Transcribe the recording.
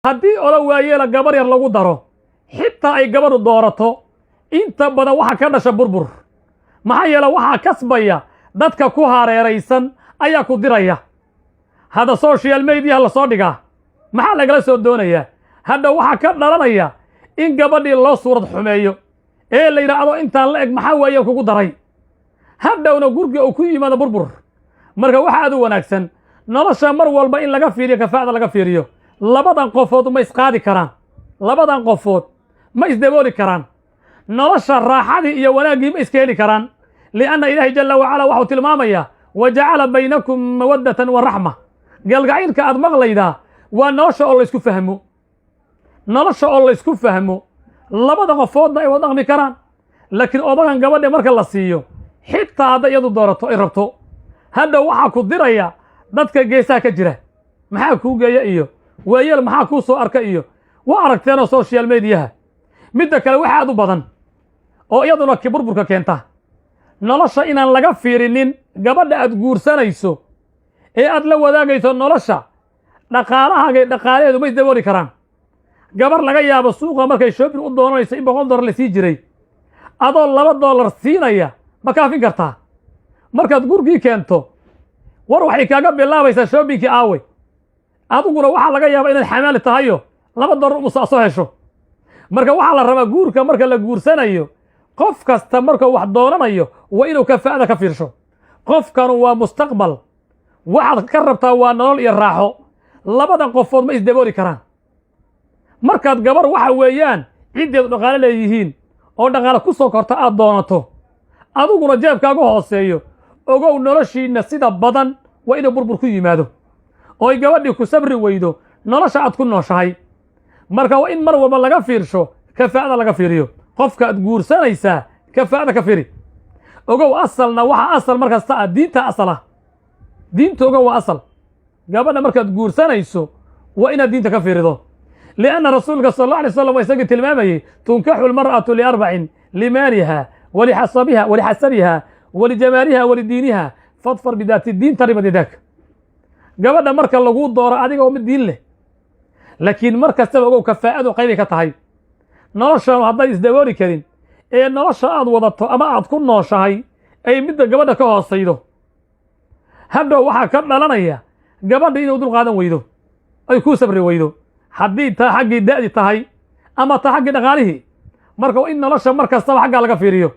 Haddii ola waayeela gabar yar lagu daro, xitaa ay gabadhu doorato, inta badan waxaa ka dhasha burbur. Maxaa yeele, waxaa kasbaya dadka ku hareeraysan ayaa ku diraya. Hadda social mediaha la soo dhigaa, maxaa lagala soo doonayaa? Hadda waxaa ka dhalanaya in gabadhii loo suurad xumeeyo ee la yidhaahdo, "Intaan la eg maxaa waayeel kugu daray?" Hadhowna gurga uu ku yimaado burbur. Marka waxa aad u wanaagsan nolosha mar walba in laga fiiriyo kafaa'da, laga fiiriyo labadan qofood ma isqaadi karaan, labadan qofood ma isdabooli karaan, nolosha raaxadii iyo wanaaggii ma iskeeni karaan. Lianna Ilaahay jalla wacala waxau tilmaamayaa: "Wajacala baynakum mawaddatan wa raxma." Galgacaylka aad maqlaydaa waa nolosha oo laysku fahmo, nolosha oo laysku fahmo, labada qofoodna ay wada dhaqmi karaan. Laakiin odagan gabadha marka la siiyo, xitaa hadday iyadu doorato ay rabto, hadhow waxaa ku diraya dadka geesaha ka jira. Maxaa kuu geeya iyo waayeel maxaa kuu soo arka iyo waa aragteenoo social mediaha. Midda kale, waxa aad u badan oo iyaduna ki burburka keenta nolosha inaan laga fiirinin gabadha aad guursanayso ee aad la wadaagayso nolosha, dhaqaalahaagay dhaqaalaheedu ma isdabooli karaan. Gabar laga yaabo suuqa markay shopping u doonanayso in $100 la sii jiray, adoo $2 siinaya ma kaafin kartaa? Markaad gurgii keento, war waxay kaaga bilaabaysaa, "Shoppingkii aawey?" Adiguna waxaa laga yaabaa inaad xamaali tahayo $2 umusa soo hesho. Marka waxaa la rabaa guurka marka la guursanayo, qof kasta markuu wax doonanayo waa inuu kafaa'ada ka fiirsho. Qofkanu waa mustaqbal, waxaad ka rabtaa waa nolol iyo raaxo. Labadan qofood ma isdabooli karaan. Markaad gabar waxa weeyaan ciddeedu dhaqaale leeyihiin oo dhaqaale ku soo korta aad doonato, adiguna jeebkaagu hooseeyo, ogow noloshiinna sida badan waa inuu burbur ku yimaado oo ay gabadhii ku sabri weydo nolosha aad ku nooshahay. Marka waa in mar walba laga fiirsho kafaa'ada, laga fiiriyo qofka aad guursanaysaa, kafaa'ada ka fiiri. Ogow, asalna waxaa asal mar kasta ah diinta asal ah. Diinta, ogow, waa asal. Gabadha markaad guursanayso waa inaad diinta ka fiirido, lianna Rasuulka sal alla alay slam waa isagii tilmaamayey: "Tunkaxu lmar'atu liarbacin: limaaliha walixasabiha walixasabiha walijamaaliha walidiiniha, fadfar bidaati diin taribat yadaak." Gabadha marka laguu dooro adiga oo mid diin leh, laakiin mar kastaba ogow kafaa'adu qaybay ka tahay noloshan. Hadday isdabooli karin ee nolosha aad wadato ama aad ku nooshahay ay midda gabadha ka hoosaydo, hadhow waxaa ka dhalanaya gabadha inuu dul qaadan weydo, ay kuu sabri weydo, haddii taa xaggii da'di tahay ama taa xaggii dhaqaalihii. Marka waa in nolosha mar kastaba xaggaa laga fiiriyo.